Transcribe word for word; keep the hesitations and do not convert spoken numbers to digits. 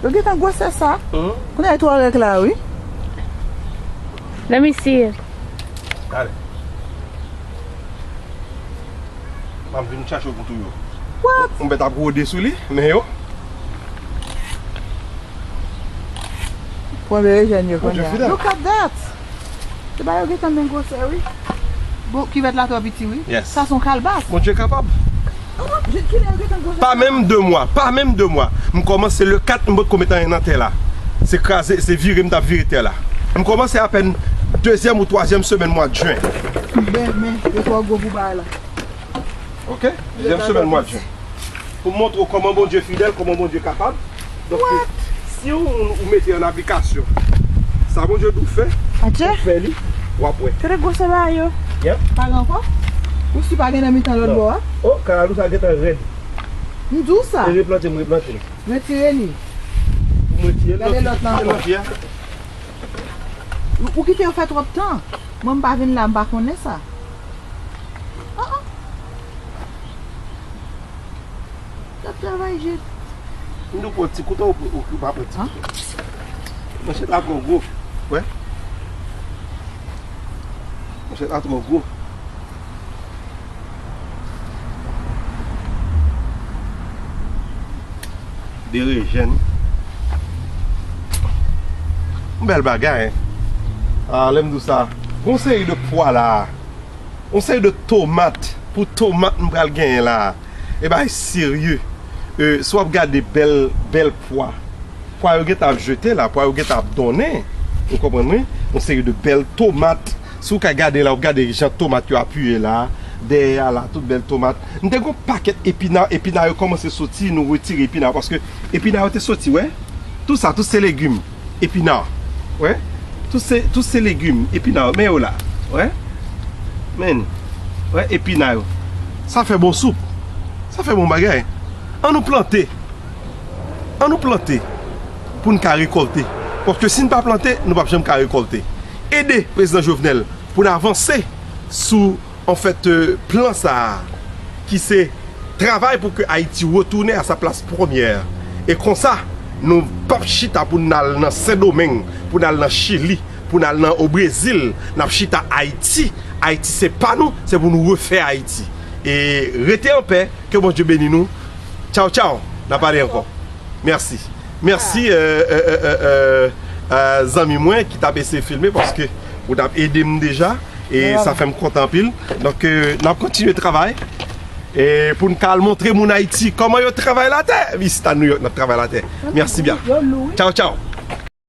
Yo gentan gwosè sa. Kounye a twò rèk la, wi. Let me see it. Gade. M ap vin chache w pou tou yo. What? Yon bèt ap rode sou li, men yo. Pran berejèn yo kounye a. Look at that. Se ba yo gentan men gwosè, wi. Bon, kivèt la twò piti, wi. Yes. Sa se yon kalbas. Bondye kapab. Oh, kilè yo gentan gwosè? Pa menm de mwa, pa menm de mwa. M kòmanse le kat, m poko met anyen nan tè la. Se kraze, se vire m t ap vire tè la. M kòmanse apèn dezyèm ou twazyèm semèn mwa jen. Men, men, yo twò gwo pou bagay la. Ok? Dezyèm semèn mwa jen. Pou m montre w kòman Bondye fidèl, kòman Bondye kapab. Donk, si yon moun ou mete an aplikasyon sa Bondye di w fè, ou fè li, w ap wè. Kote gwosè bagay yo? Yep. Pa gen ankò? Ou si pa gen nan mitan lòt bò a? Oh, kalalou sa gentan rèd. M di w sa. E replante m, replante m. Retire li. Pou m retire l. Gade lòt la ankò. Ou, ou kite yo fè twòp tan. Mwen, m pa vin la, m pa konnen sa. Ah, ah. N ap travay jis. M di w pran ti kouto, ou, ou pa pran ti kouto. Manchèt la twò gwo. Wè. Manchèt la twò gwo. Berejèn. Yon bèl bagay, hein. Ah, lè m di w sa, gon seri de pwa la. Yon seri de tomat. Pou tomat m pral genyen la. E bagay serye. E, si w ap gade bèl, bèl pwa. Pwa yo gentan ap jete la, pwa yo gentan ap donnen. Ou konprann mwen? Yon seri de bèl tomat. Si w ka gade la, w ap gade jan tomat yo apiye la. Dèyè a la, tout bèl tomat. M te gon pakèt epina, epina yo kòmanse soti, nou retire epina yo, paske epina yo te soti, wè. Tout sa, tout se legim. Epina. Wè. Tout se, tout se legim. Epina. Men yo la. Wè. Men. Wè, epina yo. Sa fè bon soup. Sa fè bon bagay. Ann nou plante. Ann nou plante pou n ka rekòlte. Paske si n pa plante, nou p ap janm ka rekòlte. Ede Prezidan Jovenel pou n avanse sou, anfèt, euh, plan sa a, ki se travay pou ke Ayiti retounen a sa plas premyè. E konsa, nou p ap chita pou n al nan Sendomeng, pou n al nan Chili, pou n al nan, o Brezil, n ap chita Ayiti. Ayiti se pa nou, se pou nou refè Ayiti. E rete anpè, ke Bondye beni nou. Tchaw, tchaw, n a pale ankò. Mèsi. Mèsi, euh, euh, euh, euh, euh, zanmi mwen ki t ap eseye filme, paske ou t ap ede m deja, e sa fè m kontan anpil. Donk, euh, n ap kontinye travay, e pou n ka al montre moun Ayiti kòman yo travay latè. Isit a New York, n ap travay latè. Mèsi byen. Tchaw, tchaw.